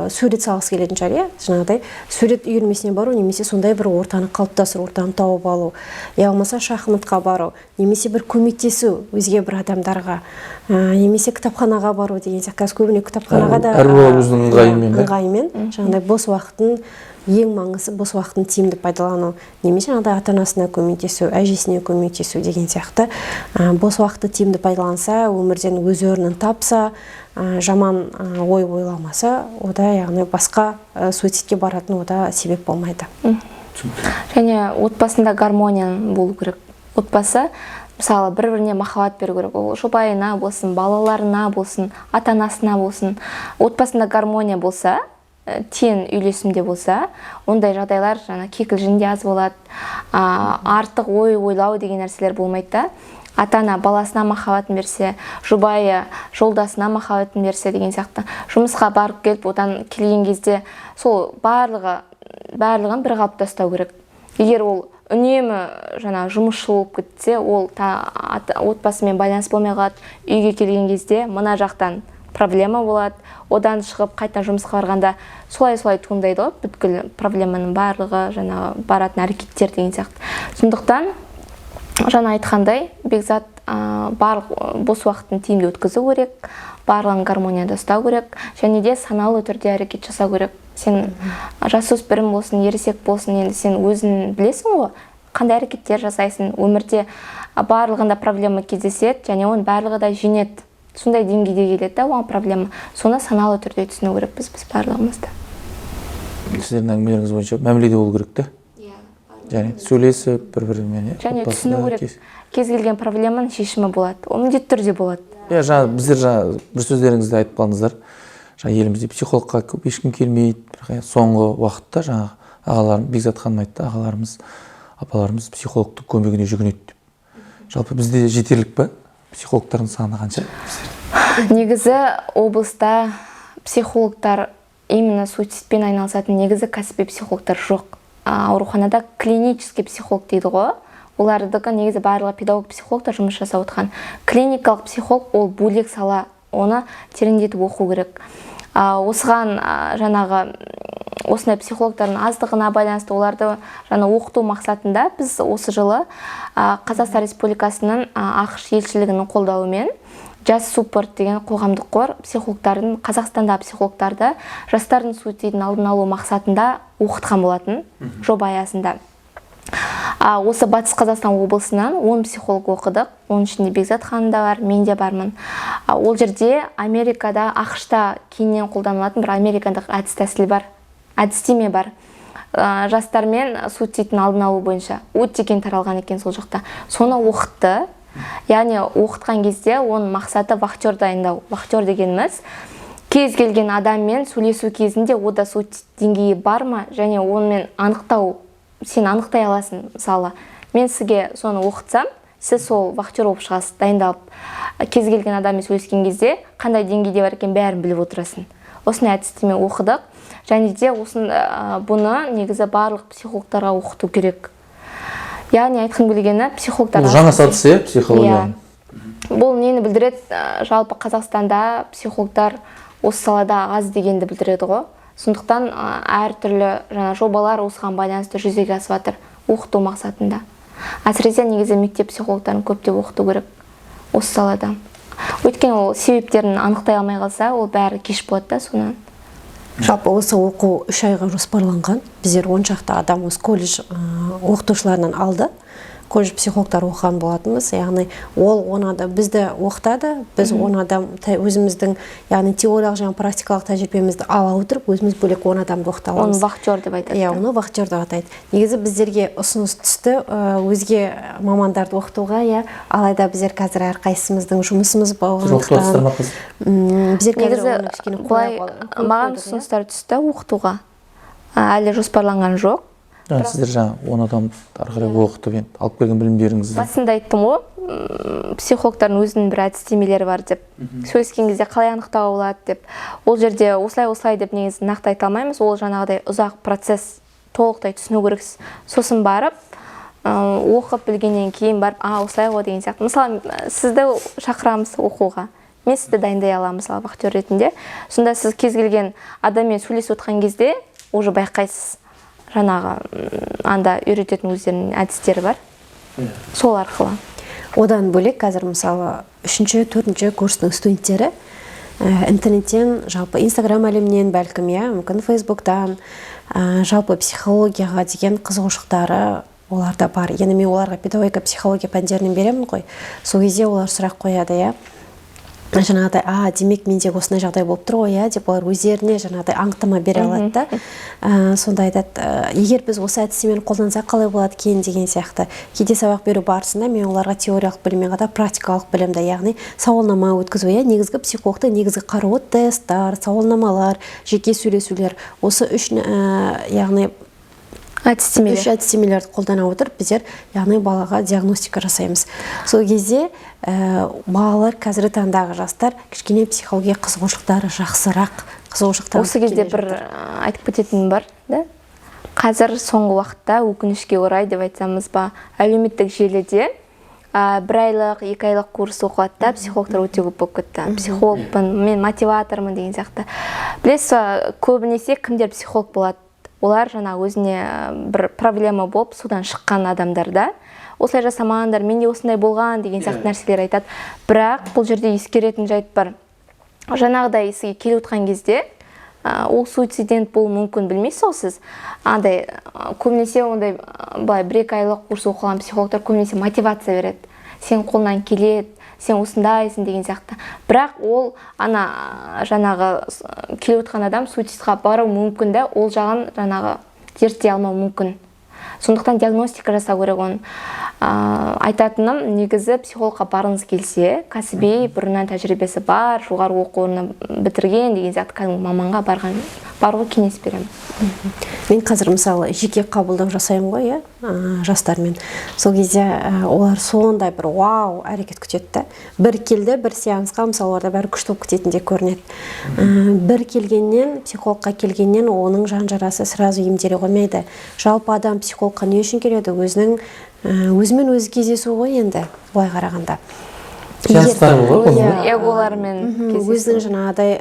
сурет салғысы келетін шығар, иә, жаңағыдай сурет үйірмесіне бару немесе сондай бір ортаны қалыптастыру, ортаны тауып алу, я болмаса шахматқа бару, немесе бір көмектесу өзге бір адамдарға, немесе кітапханаға бару деген сияқты. Қазір көбіне кітапханаға да,
Әр бала өзінің ыңғайымен, да?
ыңғайымен, жаңағыдай бос уақытын, ең маңыздысы бос уақытын тиімді пайдалану, немесе жаңағыдай ата-анасына көмектесу, әжесіне көмектесу деген сияқты. Бос уақытты тиімді пайдаланса, өмірден өз орнын тапса, жаман ой ойламаса, ода, яғни басқа суицидке баратын ода себеп болмайды.
Және отбасында гармония болу керек. Отбасы, мысалы, бір-біріне махаббат беру керек. Ол жұбайына болсын, балаларына болсын, ата-анасына болсын. Отбасында гармония болса, тең үйлесімде болса, ондай жағдайлар жаңа кикілжің де аз болады, артық ой ойлау деген нәрселер болмайды да. Ата-ана баласына махаббатын берсе, жұбайы жолдасына махаббатын берсе деген сияқты. Жұмысқа барып келіп, одан келген кезде сол барлығын бір қалыпта ұстау керек. Егер ол үнемі жаңа жұмысшы болып кетсе, ол отбасымен байланыс болмай қалады. Үйге келген кезде мына жақтан проблема болады, одан шығып қайтадан жұмысқа барғанда солай-солай туындайды ғой, бүткіл проблеманың барлығы, жаңағы баратын әрекеттер деген сияқты. Сондықтан жаңа айтқандай, Бекзат, барлық бос уақытын тиімді өткізу керек, барлығын гармонияда ұстау керек және де саналы түрде әрекет жасау керек. Сен жасөспірім болсын, ересек болсын, енді сен өзің білесің ғой, қандай әрекеттер жасайсың. Өмірде барлығында проблема кездеседі және оның барлығы да жеңеді. Сондай деңгейде келеді да оған проблема. Соны саналы түрде түсіну керекпіз біз барлығымыз да.
Сіздердің әңгімелеріңіз бойынша мәміледе болу керек те? Және сөйлесіп бір-бірімен, иә,
Және
отбасында
түсіну керек. Кез келген проблеманың шешімі болады. Ол міндетті түрде болады.
Иә, жаңа біздер жаңа бір сөздеріңізде айтып қалдыңыздар. Жаңа елімізде психологқа көп ешкім келмейді. Бірақ соңғы уақытта жаңа ағаларым, Бекзат ханым айтты, ағаларымыз, апаларымыз психологтың көмегіне жүгінеді деп. Жалпы бізде жетерлік пе? Психологтардың саны қанша?
Негізі облыста психологтар, именно суицидпен айналысатын негізі кәсіби психологтар жоқ. Ауруханада клинический психолог дейді ғой. Олардікі негізі барлығы педагог психологтар жұмыс жасап отқан. Клиникалық психолог ол бөлек сала, оны тереңдетіп оқу керек. Осыған, жаңағы осындай психологтардың аздығына байланысты оларды жаңа оқыту мақсатында біз осы жылы, Қазақстан Республикасының, АҚШ елшілігінің қолдауымен Жас Суппорт деген қоғамдық қор психологтардың, Қазақстанда психологтарды жастардың суицидін алдын алу мақсатында оқытқан болатын жоба аясында. Осы Батыс Қазақстан облысынан 10 психолог оқыдық. Оның ішінде Бекзат ханым да бар, мен де бармын. Ол жерде Америкада, АҚШ-та кейіннен қолданылатын бір американдық әдіс тәсіл бар, әдістеме бар. Жастармен суицидтің алдын алу бойынша өте кең таралған екен сол жақта. Соны оқытты. Яғни оқытқан кезде оның мақсаты вахтер дайындау. Вахтер дегеніміз кез келген адаммен сөйлесу кезінде ода суицид деңгейі бар ма, және онымен анықтау, сен анықтай аласың. Мысалы, мен сізге соны оқытсам, сіз сол вахтер болып шығасыз, дайындалып. Кез келген адаммен сөйлескен кезде қандай деңгейде бар екенін бәрін біліп отырасың. Осындай әдістеме оқыдық. Және де бұны негізі барлық психологтарға оқыту керек. Яғни айтқым келгені, психологтар
Бұл жаңа сатысы, иә, психологияның?
Иә. Бұл нені білдіреді? Жалпы Қазақстанда психологтар осы салада аз дегенді білдіреді ғой. Сондықтан әртүрлі жаңа жобалар осыған байланысты жүзеге асып жатыр оқыту мақсатында. Әсіресе негізі мектеп психологтарын көптеп оқыту керек осы салада, өйткені ол себептерін анықтай алмай қалса, ол бәрі кеш болады да соны.
Жалпы осы оқу 3 айға жоспарланған. Біздер 10 шақты адам осы колледж оқытушыларынан алды, колледж психологтары оқыған болатынбыз. Яғни ол 10 адам бізді оқытады, біз 10 адам өзіміздің, яғни теориялық және практикалық тәжірибемізді ала отырып, өзіміз бөлек 10 адамды оқыта
Оны
аламыз.
вахтер деп айтады.
Иә.
Да.
Оны вахтер деп атайды. Негізі біздерге ұсыныс түсті өзге мамандарды оқытуға, иә, алайда біздер қазір әрқайсымыздың жұмысымыз
Сіз оқытып жатырсыздар
болғандықтан
ма қазір?
Біздер қазір
Негізі
оны кішкене
былай,
қойып
маған
қойдық, иә.
ұсыныстар түсті оқытуға. Әлі жоспарланған жоқ.
Жаңа сіздер жаңа 10 адамды ары қарай оқытып, енді алып келген білімдеріңізді
Басында айттым ғой, психологтардың өзінің бір әдістемелері бар деп, сөйлескен кезде қалай анықтауға болады деп. Ол жерде осылай, осылай деп негізі нақты айта алмаймыз. Ол жаңағыдай ұзақ процесс, толықтай түсіну керексіз. Сосын барып оқып білгеннен кейін барып, а, осылай ғой деген сияқты. Мысалы, сізді шақырамыз оқуға, мен сізді дайындай аламын, мысалы, вахтер ретінде. Сонда сіз кез келген адаммен сөйлесіп отқан кезде уже байқайсыз, жаңағы анда үйрететін өздерінің әдістері бар, сол арқылы.
Одан бөлек қазір, мысалы, үшінші, төртінші курстың студенттері интернеттен, жалпы Инстаграм әлемінен, бәлкім, иә, мүмкін, Фейсбуктан жалпы психологияға деген қызығушылықтары оларда бар. Енді мен оларға педагогика, психология пәндерінен беремін ғой. Сол кезде олар сұрақ қояды, иә, жаңағыдай: «А, демек, менде осындай жағдай болып тұр ғой, иә», – деп олар өздеріне жаңағыдай анықтама бере алады да. Сонда айтады: «Егер біз осы әдістемені қолдансақ, қалай болады екен?» деген сияқты. Кейде сабақ беру барысында мен оларға теориялық біліммен қатар практикалық білімді, яғни сауалнама өткізу, иә, негізгі психологтың негізгі қаруы тесттар, сауалнамалар, жеке сөйлесулер, осы үш яғни
әдістемелер.
Үш әдістемелерді қолдана отырып, біздер, яғни, балаға диагностика жасаймыз. Сол кезде балалар, қазіргі таңдағы жастар кішкене психология қызығушылықтары жақсырақ, қызығушылық танытып
Осы кезде
келе
бір
жатыр.
Айтып кететінім бар да. Қазір соңғы уақытта, өкінішке орай деп айтсамыз ба, әлеуметтік желіде бір айлық, 2 айлық курс оқылады да, психологтар өте көп болып кетті. Психологпын мен, мотиватормын деген сияқты. Білесіз ба, көбінесе кімдер психолог болады? Олар жаңа өзіне бір проблема болып, содан шыққан адамдар да. Осылай жасамаңдар, менде осындай болған деген сияқты нәрселер айтады. Бірақ бұл жерде ескеретін жайт бар: жаңағыдай сізге келіп отқан кезде ол суицидент болуы мүмкін, білмейсіз ғой сіз. Андай көбінесе ондай былай 1-2 айлық курс оқыған психологтар көбінесе мотивация береді: сен қолынан келеді, сен осындайсың деген сияқты. Бірақ ол ана жаңағы келіп отқан адам суицидқа баруы мүмкін да, ол жағын жаңағы зерттей алмауы мүмкін. Сондықтан диагностика жасау керек оның. Айтатыным, негізі психологқа барғыңыз келсе, кәсіби, бұрыннан тәжірибесі бар, жоғары оқу орнын бітірген деген сияқты кәдімгі маманға баруға кеңес беремін.
Мен қазір, мысалы, жеке қабылдау жасаймын ғой, иә, жастармен. Сол кезде олар сондай бір вау әрекет күтеді да. Бір келді бір сеансқа, мысалы, оларда бәрі күшті болып кететіндей көрінеді. Бір келгеннен, психологқа келгеннен оның жан жарасы сразу емделе қоймайды. Жалпы адам психологқа не үшін келеді? Өзінің өзімен өзі кездесу ғой енді былай қарағанда.
Сеанстар ғой оның.
Иә.
Эголармен кездесу.
Өзінің жаңағыдай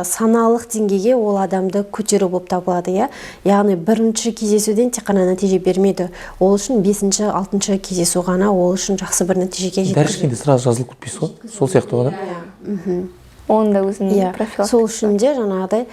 саналық деңгейге ол адамды көтеру болып табылады, иә. Яғни бірінші кездесуден тек қана нәтиже бермейді. Ол үшін бесінші, алтыншы кездесу ғана ол үшін жақсы бір нәтижеге
Дәрі
жеткізеді.
ішкенде сразу жазылып кетпейсіз ғой, сол сияқты ғой да.
Оның да өзінің профилактикасы.
Сол үшін де жаңағыдай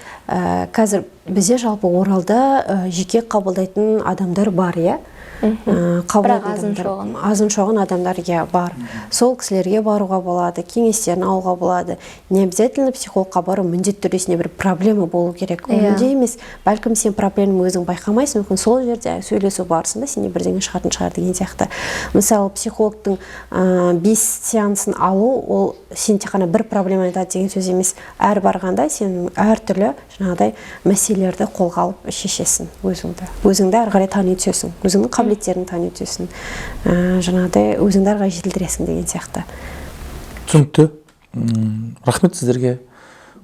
қазір бізде жалпы Оралда жеке қабылдайтын адамдар бар, иә. Қабылдайтын
Бірақ азын
адамдар-
шоғын.
Азын шоғын адамдар, иә, бар. Сол кісілерге баруға болады, кеңестерін алуға болады. Не обязательно психологқа бару міндетті түрде сенде бір проблема болу керек, ол міндет емес. Бәлкім, сен проблеманы өзің байқамайсың, мүмкін, сол жерде сөйлесу барысында сенде бірдеңе шығатын шығар деген сияқты. Мысалы, психологтың 5 сеансын алу ол сен тек қана бір проблема айтады деген сөз емес. Әр барғанда сен әртүрлі жаңағыдай мәселелерді қолға алып шешесің, өзіңді ары қарай тани түсесің, өзіңнің қабілеттеріңді тани түсесің, жаңағыдай өзіңді ары қарай жетілдіресің деген сияқты.
Түсінікті. Рахмет сіздерге,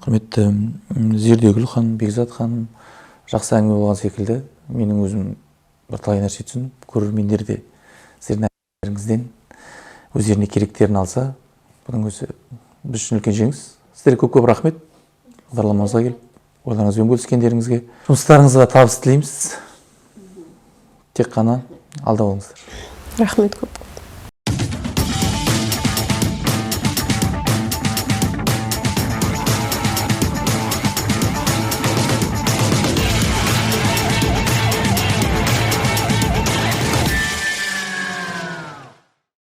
құрметті Зердегүл ханым, Бекзат ханым. Жақсы әңгіме болған секілді. Менің өзім бірталай нәрсе түсіндім. Көрермендер де сіздердің әңгімелеріңізден өздеріне керектерін алса, бұның өзі біз үшін үлкен жеңіс. Сіздерге көп көп рахмет бағдарламамызға келіп. Ойларыңызбен бөліскендеріңізге, жұмыстарыңызға табыс тілейміз. Тек қана алда болыңыздар.
Рахмет көп.